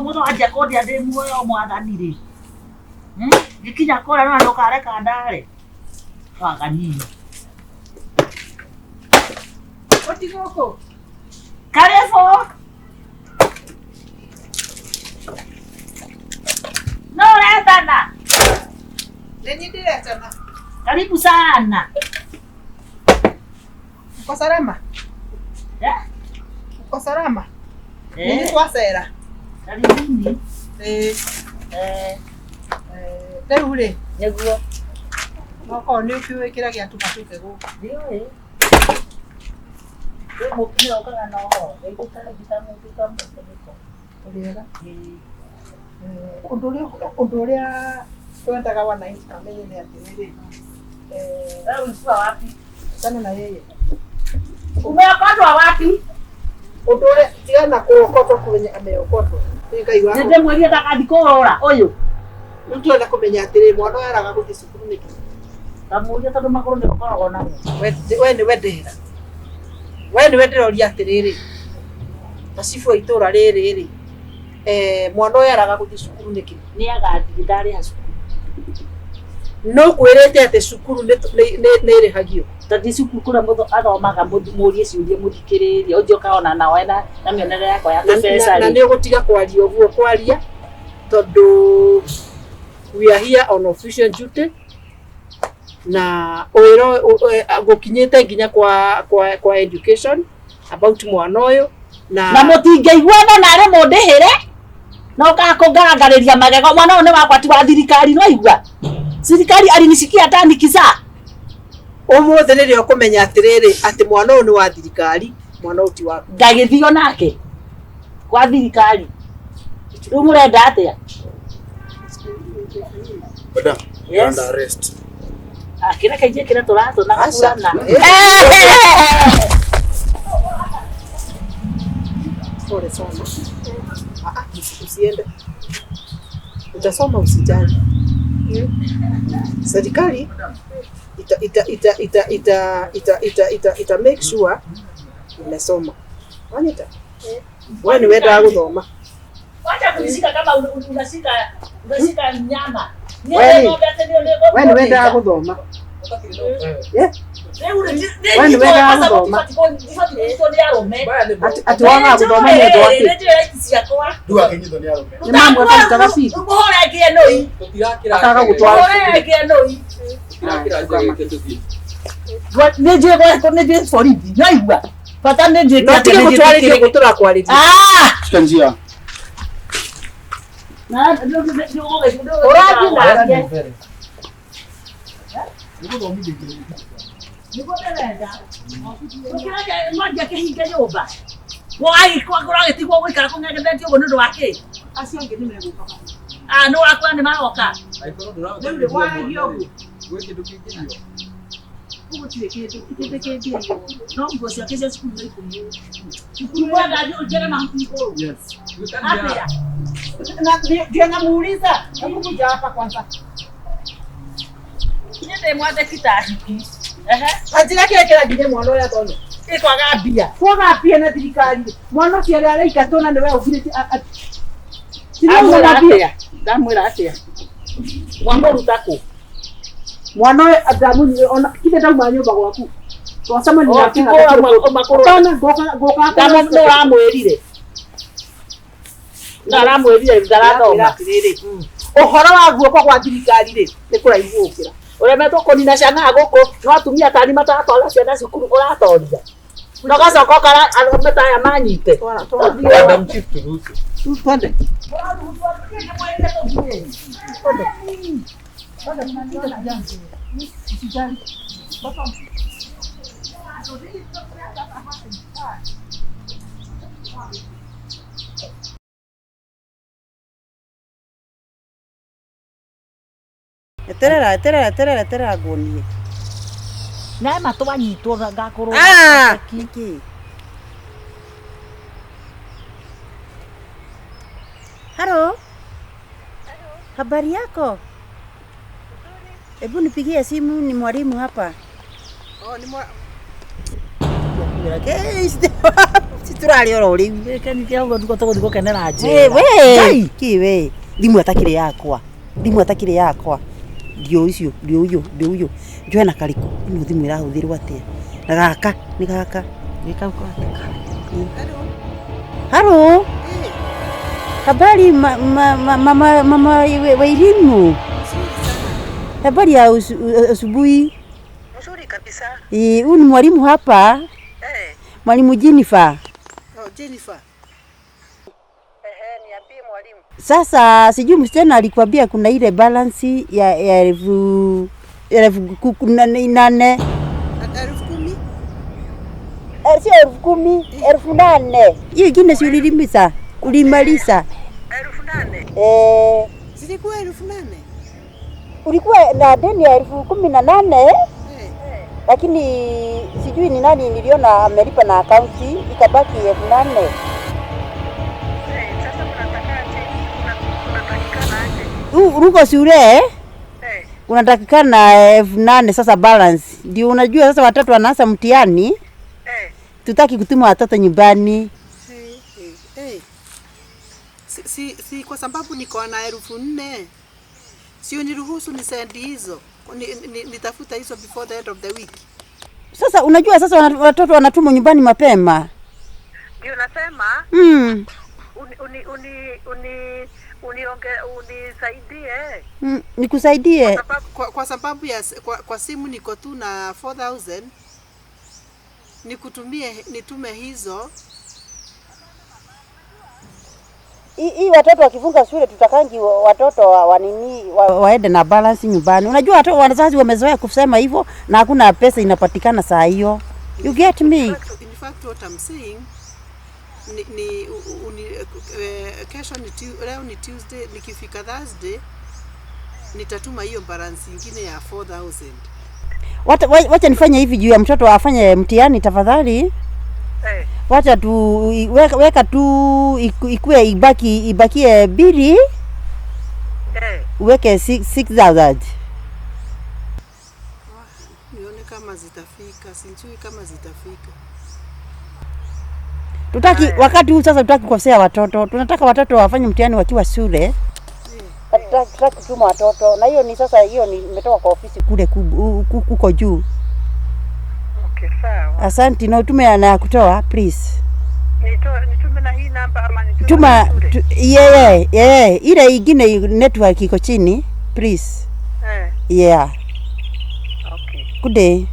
Mũndũ anjia kũndia ndĩ muoyo mwathani rĩ, ngĩkinya kũrĩa no ndũkareka ndare waganini. Ũti gũkũ. Karibu. No ũretana. Nĩ niĩ ndĩretana. Karibu sana. Uko salama? Eh? Uko salama? Nĩ Eh, twacera. karibuni. Ĩĩ. Eh, Eh, Rĩu rĩ, nĩguo. okorwo nĩ ũkĩũĩ kĩrĩa gĩatũma tũke gũkũ. Ndiũĩ. Kwĩ mũtumia ũkaga na ũhoro. Ngĩta mũndũ. Ũrĩega. Eh, Ũndũ ũrĩa twendaga wananchi mamenye nĩ atĩrĩrĩ, eh, Wewe ulikuwa wapi? achana na yeye. Umeokotwa wapi? Ũndũ ũrĩa tigana kũokotwo kũmenya ameokotwo nĩ Ngai wako. Nĩndĩmwĩrire ndakathi kũrũra ũyũ. Rĩu tũrenda kũmenya atĩrĩrĩ, mwana ũyũ araga gũthiĩ cukuru nĩkĩ? Kamũria tondũ magũrũ nĩ ũkoragwo namo. We nĩwe ndĩra. We nĩwe ndĩroria atĩrĩrĩ, ta cibũ wa itũra rĩrĩ rĩ, eh, mwana ũyũ araga gũthiĩ cukuru nĩkĩ? Nĩ agathiĩ ndarĩha cukuru. No kwĩrĩte atĩ cukuru nĩ ĩrĩhagio. Tondũ cukuru kũrĩa mũndũ athomaga mũrie ciũria mũthikĩrĩrie ũnjĩ ũkaona nawe na mĩonere yakwa ya Na kĩbeca na rĩ. nĩ ũgũtiga kwaria ũguo kwaria tondũ we are here on official duty na wĩra gũkinyĩte nginya kwa education about mwana ũyũ na Na mũtingĩiguana narĩ mũndĩhĩre na ũkaga kũngarangarĩria magego. Mwana ũyũ nĩ wakwa ti wa thirikari no igua. Serikali alinishikia hata nikizaa. Ũmũthĩ nĩrĩo ũkũmenya atĩrĩrĩ atĩ mwana ũyũ nĩ wa thirikari, mwana ũyũ ti waku. Ngagĩthio nake kwa thirikari. Rĩu mũrenda atĩa? Madam, you're Yes. under arrest. Ah, kĩreke njĩkĩre tũratũ na Aca. gaburana. Pole sana. Ah, ah, usiende. Utasoma usijali. Serikali ita make sure umesoma. Wanyita? Wewe ni wendaga gũthoma. Wacha kunishika kama unashika nyama. Wewe we ni wendaga gũthoma. Yeah. Wewe ni wendaga gũthoma. Atĩ wagaga gũthoma nĩ ũndũ wa kĩ? Ndũgakĩnyitwo nĩ arũme. Nĩ mamwe akarutaga bithi akaga gũtwara. Nĩ borithi naigua bata nĩ njĩke No tige gũtwarĩria ũguo tũrakwarĩria. Shika njia. Ũrathiĩ nake. Nĩguo ndĩrenda. Mwanjia kĩhinge nyũmba. Kũragĩtigwo gũikara kũng'eng'ethetio ũguo nĩ ũndũ wa kĩ? Acio angĩ nĩ megũka. Ah, nĩ ũrakora nĩ maroka. Rĩu rĩ waragia ũguo. Gũtirĩ kĩndũ kĩndũ kĩngĩrio. No nguo ciake cia cukuru nĩ ikũmi. Cukuru mwenda njere mahuti igũrũ. Atĩa? Na ndio namuuliza, hebu kuja hapa kwanza. Niĩ ndĩ mwandĩki ta hiki. Ehe. Anjĩra kĩrĩa kĩragiria mwana ũyũ athome. Ĩkwaga mbia. Kwaga mbia na thirikari. Mwana ũcio arĩa araingatwo na nĩwe ũgirĩtie Ndamwĩra Tirauna mbia. atĩa? Ndamwĩra atĩa? Wamũruta kũ? Mwana ũyũ ndamunyire ona kinde ndauma nyũmba gwaku. Twacemania Oh, nake ti kũra makũrũ. Hapana, ngoka Ndamũ nĩ ũramwĩrire. Nĩ aramwĩrire ndarathoma. Atĩrĩrĩ, ũhoro wa guoko gwa thirikari rĩ nĩ kũraihu gũkĩra. Ũremetwo kũnina ciana gũkũ no atumia tani mataratwara ciana cukuru ũratoria. Na ũgacoka ũkara arũme ta aya manyite. Twara twara. Madam Chief turuhusu. Twende. Eterera, eterera, eterera, eterera nguonie. Na matwanyitwo ngakorwo. Ah, nĩkĩ? Halo. Habari yako? Hebu nipigie simu, ni mwalimu hapa. Oh, ni mwa Tũrarĩ oro rĩu. Gĩkeni ũguo nĩguo tũgũthiĩ gũkenera We njera. we ki we thimũ atakĩrĩ yakwa, thimũ atakĩrĩ yakwa, ndiũĩ ũcio, ndiũĩ ũyũ, ndiũĩ ũyũ, njoe na karĩkũ? Ĩno thimũ ĩrahũthĩrwo atĩa? Na gaka nĩ gaka. Gĩka ũko- Halo, habari mama mama Wairimu, habari ya asubuhi. Mzuri kabisa. Eh, huyu ni mwalimu hapa, Eh. mwalimu Jennifer. Oh, Jennifer. Ehe, niambie mwalimu. Sasa sijui msichana alikwambia kuna ile balance ya 8,000. 10,000? Eh, sio 10,000, 8,000. Hiyo ingine si ulilimisa, ulimaliza. 8,000. Eh, Zilikuwa 8,000. Ulikuwa na deni ya 18,000 Eh. lakini sijui ni nani niliona amelipa na akaunti ikabaki 8,000. Eh, sasa unatakaje? Unatakikana aje? Ruko shule Eh. unatakikana 8,000 sasa balance. Ndio unajua sasa watoto wanaanza mtihani, Eh. tutaki kutuma watoto nyumbani. Hey, hey, hey. Si kwa sababu niko na 4,000. Si uniruhusu nisendi hizo. Nitafuta hizo before the end of the week. Sasa unajua sasa watoto wanatumwa nyumbani mapema. Ndio nasema uni uni uni uni unionge unisaidie. Nikusaidie. Kwa sababu ya kwa simu niko tu na 4000 nikutumie, nitume hizo. Hii watoto wakifunga shule tutakangi watoto wa nini waende na balance nyumbani. Unajua watoto wazazi wamezoea kusema hivyo na hakuna pesa inapatikana saa hiyo. You get me? In fact what I'm saying ni uni, kesho ni leo ni Tuesday, nikifika Thursday nitatuma hiyo balance ingine ya 4000. Wacha nifanye hivi juu ya mtoto afanye mtihani tafadhali. Eh. Wacha tu weka tu ikue ibakie 2. Eh. Uweke 6000. Nione kama zitafika, sijui kama zitafika. Tutaki wakati huu sasa tutaki kukosea watoto. Tunataka watoto wafanye mtihani wakiwa shule. Tutaki kutuma watoto. Na hiyo ni sasa, hiyo ni imetoka kwa ofisi kule kuko juu. Okay, sawa. Asante, na utume na kutoa please. Nitume na hii namba ama nitume Tuma yeah, ile ingine network iko chini please. Eh. Yeah. Okay. Good day.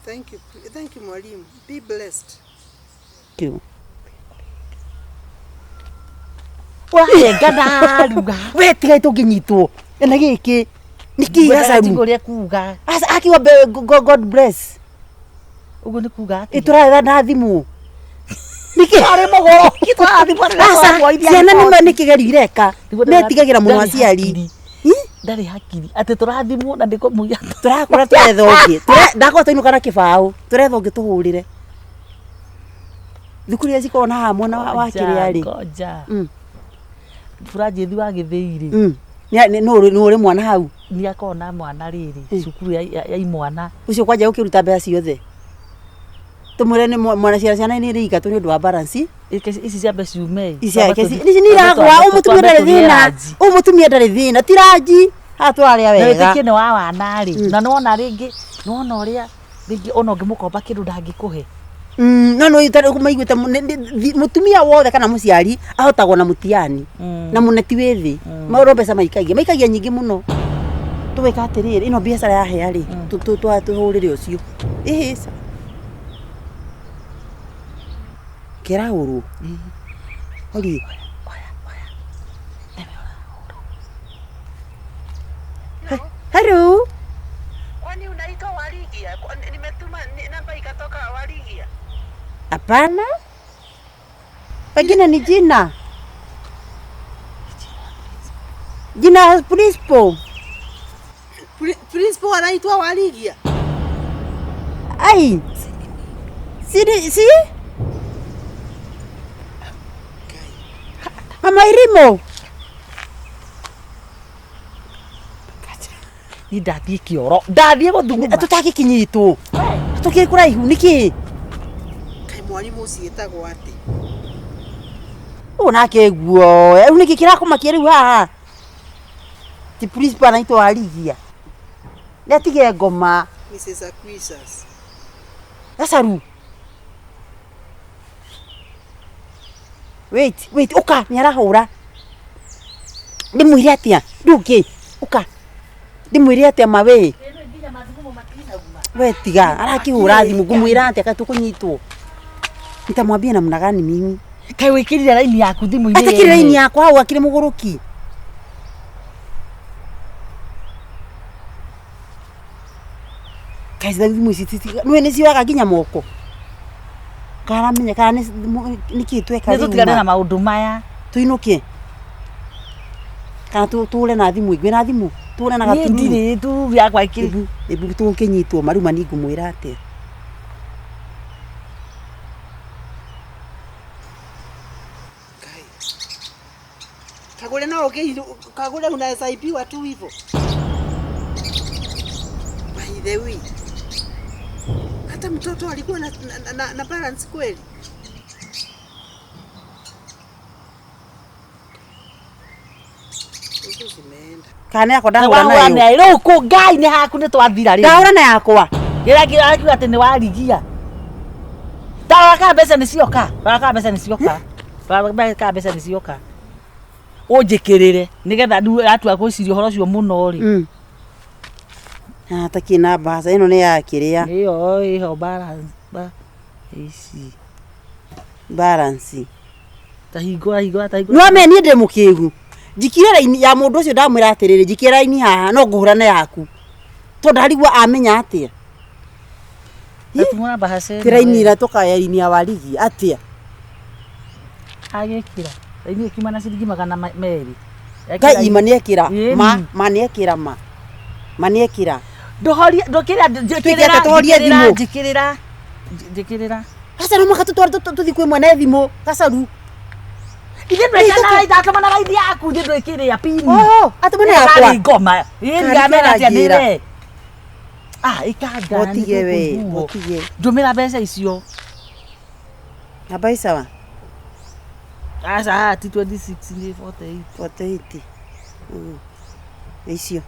Thank you. Thank you mwalimu. Be blessed. Thank you. Wahenga ndaruga. We tiga tũngĩnyitwo na gĩkĩ nĩkĩ gacamu ũrĩa kuga. Asa akiwa God bless. Ũguo nĩ kuga atĩa? Ĩtũrarera na thimũ. Nĩkĩ Arĩ mũgũrũ. Tũrathimwo Aca ciana nĩ nĩ kĩgerio ireka. Metigagĩra mũno aciari. Ndarĩ hakiri. Atĩ tũrathimwo na ndĩko mũiya. Tũrakora tũretha ũngĩ. Ndakora twainũka na kĩbaũ. Tũretha ũngĩ tũhũrĩre. Thukuru iria cikoragwo na haha mwena wa kĩrĩa rĩ. Ngoja. Buranjĩthi wa Gĩthĩi rĩ. Nĩ ũrĩ mwana hau. Nĩ akoragwo na mwana rĩrĩ cukuru ya imwana. Ũcio kwanja ũkĩruta mbeca ciothe. Tũmwĩre nĩ mwana ciana nĩ ĩrĩingatwo nĩ ũndũ wa balance. Ici ciambe ciume. Ici nĩ iragwa. Ũyũ mũtumia ndarĩ thĩna. Ũyũ mũtumia ndarĩ thĩna. Ti ranji. Haha tũrarĩa wega. Wĩtĩkie nĩ wa wana rĩ. Na nĩwona rĩngĩ, nĩwona ũrĩa rĩngĩ ona ũngĩmũkomba kĩndũ ndangĩkũhe. No no maiguĩte mũtumia wothe kana mũciari ahotagwo na mũtiani na mũneti wĩ thĩ. Maũndũ mbeca maikagia nyingĩ mũno. Tũgwĩka atĩrĩrĩ, ĩno biacara yahĩa rĩ, tũhũrĩre ũcio. Ĩhĩ ca. Kĩrahũrwo. Horie. Hello. Kwani unaitwa Waligia? Nimetuma namba ikatoka Waligia. Hapana. Pengine ni jina. Jina principal. Principal anaitwa Waligia. Ai. Si? Mama Irimo. Niĩ ndathiĩ kĩoro, ndathiĩ gũthuguma. Tũtagĩkinyĩtwo tũkĩrĩ kũraihu nĩkĩ? Kaĩ mwarimũ ũcio etagwo atĩ? Ũũ nake guo rĩu nĩkĩ kĩrakũmakia rĩu haha? Ti principal anaitwo Warigia nĩ atige ngoma. Mrs. Aquisas. Gacaru, wait wait, ũka, nĩ arahũra. Ndĩmwĩre atĩa? Ndũngĩ ũka ndĩmwĩre atĩa? Mawe we tiga arakĩhũra thimũ, ngũmwĩra atĩa? Kaĩ tũkũnyitwo? Nitamwambia namna gani mimi? Kaĩ wĩkĩrire raini yaku thimũ-inĩ? Atekire raini yakwa hau, akĩrĩ mũgũrũki. Kaĩ thimũ ici nĩwe nĩ cioyaga nginya moko? Karamenya kana nĩkĩ tweka? Nĩ rĩu tũtigane na ma? Maũndũ maya. Tũinũke kana tũre na thimũ ĩngĩ na thimũ tũre na Niĩ gatururu? Ndirĩ tururu yakwa ĩkĩrĩ. Ĩbu ĩbu tũkĩnyitwo maruma ni ngũmwĩra atĩa? Kai. Kagure no ũngĩ Kagure unaweza ibiwa tu hivyo. By the way. Hata mtoto alikuwa na balance kweli. Hizo zimeenda. Kana yakwa ndahũra Wahũra nayo? nayo rĩu kũ ngai nĩ haku, nĩ twathira rĩu. Ndahũra na yakwa. Kĩrĩa kĩrakiuga atĩ nĩ warigia. Tarora kana mbeca nĩ cioka, rora kana mbeca nĩ cioka, rora kana mbeca nĩ cioka, ũnjĩkĩrĩre nĩgetha rĩu atua gwĩciria ũhoro ũcio mũno rĩ. Ah, takĩ na mbaca ĩno nĩ ya kĩrĩa? Ĩyo ĩho balance ici. Balance. Ta hingũra, hingũra, ta hingũra. Nĩwamenya niĩ ndĩ mũkĩgu. Njikire raini ya mũndũ ũcio, ndamwĩra atĩrĩrĩ, njikie raini haha no ngũhũra na yaku tondũ ndarigwo amenya atĩa. Tatumũra mbahaca ĩno. Ti raini ĩratoka ya raini ya Warigi atĩa? Agĩkĩra raini ĩkiuma na ciringi 200. Ngai ima nĩekĩra. Ĩni. Ma nĩekĩra, ma nĩekĩra. Ndũhorie, ndũkĩra. Tuĩke atĩa, tũhorie thimũ? Njĩkĩrĩra, njĩkĩrĩra. Gacaru, mũhaka tũtware tũthiĩ kwĩ mwene thimũ, Gacaru. Ithe ndwĩkana na raini yaku, ithe ndwĩkĩrĩa pini. Oh, atũmane yakwa. Karĩ ngoma. Ĩĩ, Karĩ ngamera atĩa? kĩranjĩra. Nĩwe ah ikanga. Ũtige we, ũtige. Ndũmĩra mbeca icio. Namba isawa. Aca, ti 26, nĩ 48. 48. Icio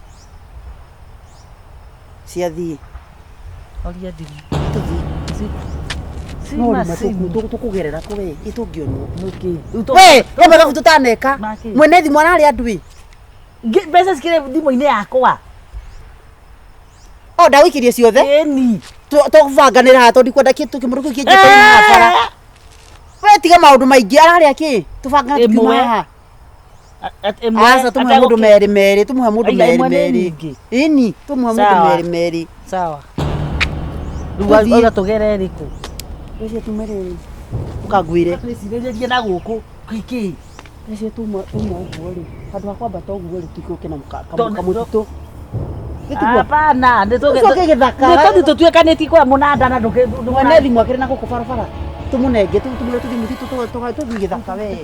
ciathiĩ. Horia thimũ. Tũthiĩ. No Cima rĩma simu. tũkũgerera kũ we ĩtũngĩonwo? Nĩkĩ? We no mega tũtaneka. Makĩ? Mwene thimũ ararĩ andũ ĩ. Mbeca cikĩrĩ thimũ-inĩ yakwa. O ndagũikĩrie ciothe. Ĩni. Tũbanganĩra haha tondũ ndikwenda kĩndũ kĩmũndũ kĩu kĩnjĩte haha bara. We tiga maũndũ maingĩ, ararĩ akĩ tũbangana tukiuma Ĩmwe. haha. Aca, tũmũhe mũndũ merĩ merĩ, tũmũhe mũndũ Aiga, merĩ ĩmwe nĩ merĩ. nyingĩ. Ĩni, tũmũhe mũndũ Sawa. merĩ merĩ. Sawa. Rĩu Tũthiĩ. auga tũgere rĩkũ? Ũcio tume rĩrĩ, ũkangwĩre. Twĩcirĩrĩrie na gũkũ kĩkĩ. Ũcio tuma ũguo rĩ, handũ ha kwambata ũguo rĩ, tuikũrũke na Tondũ- kamũtitũ. Gĩtiguo? Hapana, nĩ Ũcoke gĩthaka. nĩ tũthiĩ tũtuĩkanĩtie kwa mũnanda na ndũkĩ. Mwene thimũ akĩrĩ na gũkũ barabara, tũmũnenge, tũmwĩre tũthiĩ mũtitũ, tũthiĩ gĩthaka we.